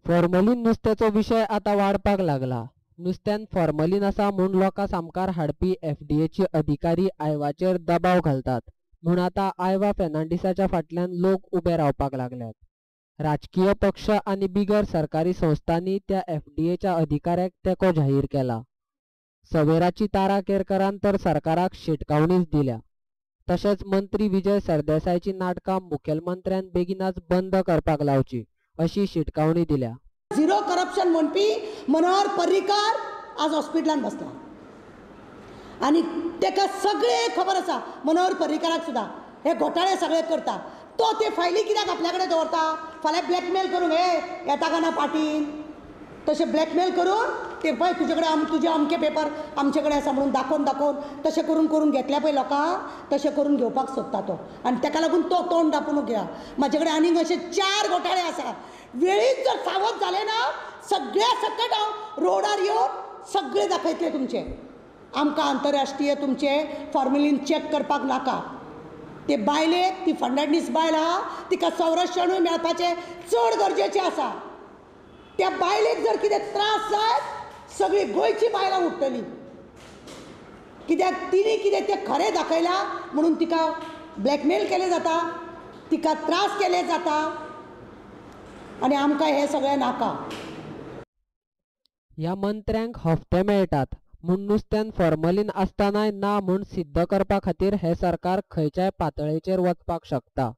Formalin नुस्त्याचो विशय आतां वाडपाक लागला. नुस्त्यान फॉर्मलीन आसा म्हूण लोकां सामकार हाडपी एफडीएची अधिकारी आयवाचेर दबाव घालतात म्हूण आतां आयवा फेर्नांडीसाच्या फाटल्यान लोक उबे रावपाक लागल्यात. राजकीय पक्ष आनी बिगर सरकारी संस्थांनी त्या एफडीएच्या अधिकाऱ्याक तेंको जाहीर केला. सवेराची तारा केरकरान तर सरकाराक शिटकावणीच दिल्या. तशेंच मंत्री विजय सरदेसायची नाटकां मुखेलमंत्र्यान बेगिनाच बंद करपाक लावची अशी शिटकावणी दिल्या. झिरो करप्शन म्हणपी मनोहर पर्रीकार आज हॉस्पिटलान बसला आनी ताका सगळें खबर आसा. मनोहर पर्रीकाराक सुद्दां हे घोटाळे सगळे करता. तो ते फायली कित्याक आपल्या कडेन दवरता? फाल्यां ब्लॅकमेल करूंक हे येता काय ना पाटीन, तशें ब्लॅकमेल करून ते पळय तुजे कडेन तुजे अमके पेपर आमचे कडेन आसा म्हणून दाखोवन दाखोवन तशें करून करून घेतल्या पळय लोकांक, तशें करून घेवपाक सोदता तो. आनी ताका लागून तो तोंड दापून घेया. म्हाजे कडेन आनीक अशे 4 घोटाळे आसा. वेळीच जर सावध जालें ना सगळ्या सकट हांव रोडार येवन सगळे दाखयतले तुमचे. आमकां आंतरराष्ट्रीय तुमचे फॉर्मेलीन चॅक करपाक नाका. ते बायलेक, ती फर्नांडीस बायल आहा, तिका संरक्षणूय मेळपाचें चड गरजेचें आसा. त्या बायलेक जर कितें त्रास जायत सगळी गोंयची बायलां उठ्ठली. कित्याक तिणें कितें तें खरें दाखयलां म्हणून तिका ब्लॅकमेल केलें जाता, तिका त्रास केले जाता आनी आमकां हें सगळें नाका. ह्या मंत्र्यांक हफ्ते मेळटात म्हूण नुस्त्यान फॉर्मलीन आसतनाय ना म्हूण सिद्ध करपा खातीर हें सरकार खंयच्याय पातळेचेर वचपाक शकता.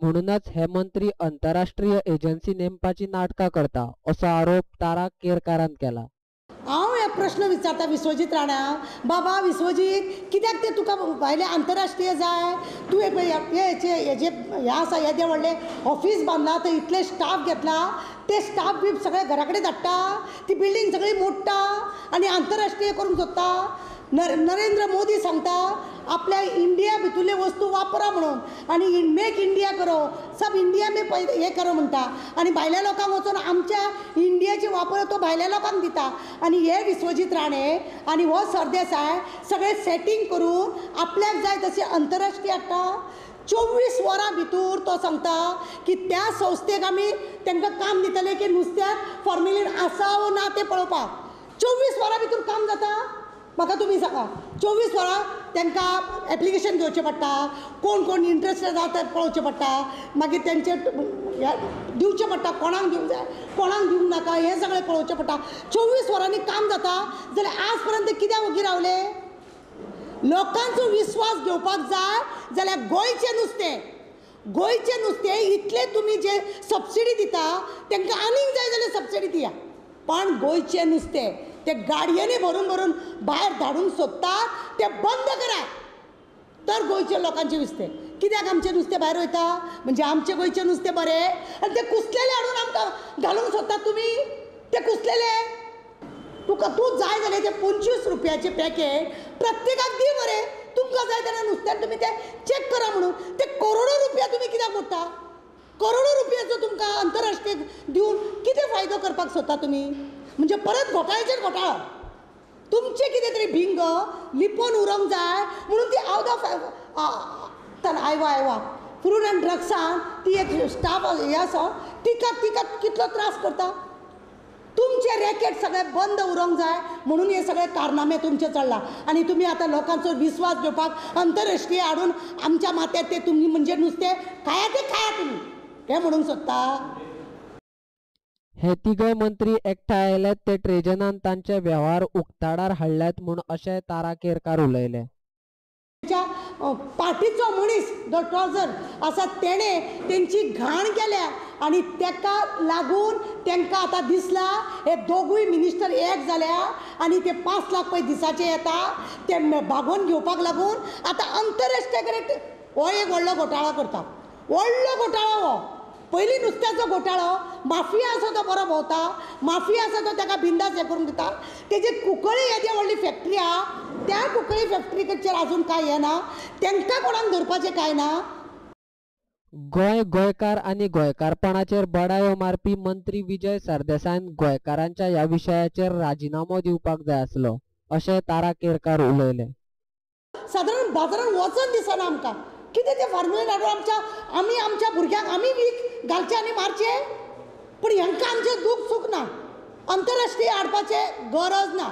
म्हणूनच हे मंत्री अंतरराष्ट्रीय एजन्सी नेमपाची नाटकां करता असो आरोप तारा केरकारान केला. हांव हे प्रश्न विचारता विश्वजीत राणा, बाबा विश्वजीत कित्याक ते तुका भायले आंतरराष्ट्रीय जाय? तूं हेजे हें आसा, येदें व्हडलें ऑफीस बांदलां, थंय इतले स्टाफ घेतला, ते स्टाफ बी सगळे घरा कडेन धाडटा, ती बिल्डींग सगळी मोडटा आनी आंतरराष्ट्रीय करूंक सोदता. नरेंद्र मोदी सांगता आपल्या इंडिया भितुल्ले वस्तू वापरा म्हणून आनी मेक इंडिया करो, सब इंडिया में हें करो म्हणटा आनी भायल्या लोकांक वचून आमच्या इंडियाचे वापर तो भायल्या लोकांक दिता. आनी हे विश्वजीत राणे आनी हो सरदेसाय सगळें सेटींग करून आपल्याक जाय तशें अंतरराष्ट्रीय हाडटा. 24 वरां भितर तो सांगता की त्या संस्थेक आमी तांकां काम दितले की नुस्त्याक फॉर्मेलीन आसा वो ना तें पळोवपाक. 24 वरां भितर काम जाता? म्हाका तुमी सांगा. 24 वरां तांकां एप्लिकेशन घेवचें पडटा, कोण कोण इंट्रस्टेड आसा तें पळोवचें पडटा, मागीर तेंचे दिवचें पडटा, कोणाक दिवंक जाय कोणाक दिवंक नाका हें सगळें पळोवचें पडटा. 24 वरांनी काम जाता जाल्यार आज पर्यंत कित्याक वगी रावले? लोकांचो विस्वास घेवपाक जाय जाल्यार गोंयचें नुस्तें, गोंयचें नुस्तें इतलें तुमी जे सबसिडी दिता तांकां आनीक जाय जाल्यार सबसिडी दिया, पण गोंयचें नुस्तें ते गाडयांनी भरून भरून भायर धाडूंक सोदतात ते बंद करात. तर गोंयच्या लोकांचें नुस्तें कित्याक आमचें नुस्तें भायर वयता? म्हणजे आमचें गोंयचें नुस्तें बरें आनी ते कुसलेले हाडून आमकां घालूंक सोदतात तुमी. ते कुसलेले तुका तूं जाय जाल्यार ते 25 रुपयाचें पॅकेट प्रत्येकाक दी मरे. तुमकां जाय जाल्यार नुस्त्यान तुमी तें चॅक करा म्हणून ते करोडो रुपया तुमी कित्याक मोडटा? करोडो रुपयाचो तुमकां आंतरराष्ट्रीय दिवन कितें फायदो करपाक सोदता तुमी? म्हणजे परत घोटाळ्याचेर घोटाळो. तुमचें कितें तरी भिंग लिपोवन उरोंक जाय म्हणून ती आवदा आयवा आयवा फ्रूट अँड ड्रग्सान ती एक स्टाफ हें आसा तिका तिका कितलो त्रास करता. तुमचें रॅकेट सगळें बंद उरोंक जाय म्हणून हे सगळे कारनामे तुमचे चल्ला आनी तुमी आतां लोकांचो विस्वास घेवपाक अंतरराष्ट्रीय हाडून आमच्या माथ्यार ते तुमी म्हणजे नुस्तें खाया तें खाया तुमी हें म्हणूंक सोदता. हे तिगय मंत्री एकठांय आयल्यात ते ट्रेजनान तांचे वेव्हार उक्ताडार हाडल्यात म्हूण अशें तारा केरकार उलयले. पार्टीचो मनीस जो ट्रॉजर आसा तेणें तेंची घाण केल्या आनी तेका लागून तांकां आतां दिसला हे दोगूय मिनिस्टर एक जाल्या आनी ते 5 लाख पळय दिसाचे येता ते भागोवन घेवपाक लागून आतां अंतरराष्ट्रीय कडेन हो एक व्हडलो घोटाळो करता. व्हडलो घोटाळो हो. पयलीं नुस्त्याचो घोटाळो, माफिया आसा तो बरो भोंवता, माफिया आसा तो ताका बिंदास हें करून दिता. तेजे कुंकळी येदी व्हडली फॅक्टरी आहा, त्या कुंकळी फॅक्टरीचेर आजून कांय येना, तांकां कोणाक धरपाचें कांय ना. गोंय, गोंयकार आनी गोंयकारपणाचेर बडायो मारपी मंत्री विजय सरदेसायन गोंयकारांच्या ह्या विशयाचेर राजिनामो दिवपाक जाय आसलो अशें तारा केरकार उलयले. सादारण बाजारान वचन दिसना आमकां. कितें तें फॉर्मेलीन हाडून आमच्या आमी आमच्या भुरग्यांक आमी वीख घालचें आनी मारचें? पूण हेंकां आमचें दूख सूख ना, अंतरराष्ट्रीय हाडपाचें गरज ना.